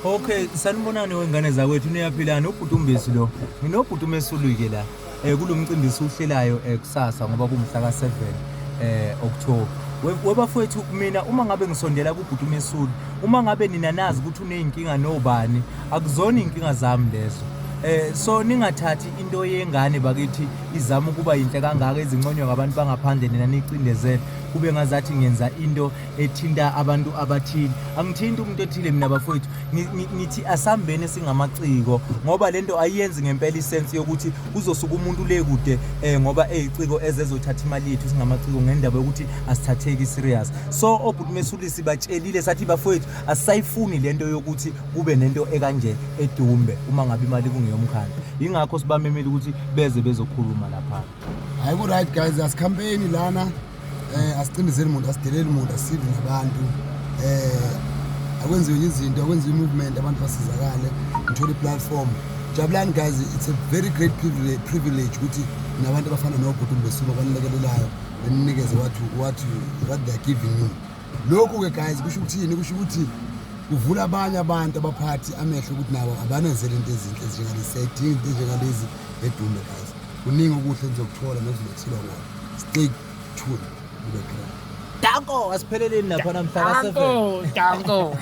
Okay, sanibonani wengane zakwethu, niyaphilani? Ubhuti uMbisi lo. Nginobhuti uMesulu-ke la. Kulo mcimbi esiwuhlelayo kusasa ngoba kumhla ka-7 October. Webafowethu, mina uma ngabe ngisondela kubhuti uMesulu, uma ngabe nina nazi ukuthi uney'nkinga nobani, akuzona iy'nkinga zami lezo. So ningathathi into yengane bakithi izama ukuba yinhle kangaka, izinconywa ngabantu bangaphandle, nina nicindezele kube ngazathi ngenza into ethinta abantu abathile. Angithinti umuntu ethile mina bafowethu, ngithi asambeni singamaciko, ngoba lento ayiyenzi ngempela isense yokuthi kuzosuka umuntu le kude ngoba eyiciko ezezothatha imali yethu singamaciko ngendaba yokuthi asithatheki serious. So obhuti Mesulisi batshelile, sathi bafowethu asisayifuni lento yokuthi kube nento ekanje edumbe uma ngabe imali kungeyomkhandlu. Yingakho sibamemile ukuthi beze bezokhuluma lapha. Hayi, ku-right guys, asicampaign lana, asicindezeli muntu, asideleli muntu, asivi nabantu. Akwenziwe izinto, akwenziwe i-movement, abantu basizakale, ngithole i-platform. Jabulani guys, it's a very great privilege ukuthi nabantu abafana nobhuti uMbesuma abanilekelelayo, beninikeze what they're giving you. Lokhu-ke guys kusho ukuthini? Kusho ukuthi kuvula abanye abantu abaphathi amehlo ukuthi nabo abanenzele into ezinhle ezinjengalezi. Siyayidinga into enjengalezi edumbe guys. Kuningi okuhle nizokuthola nozilethelwa kona. Stay tuned, kube grand. Danko, asipheleleni lapha namhla ka-7. Danko, danko.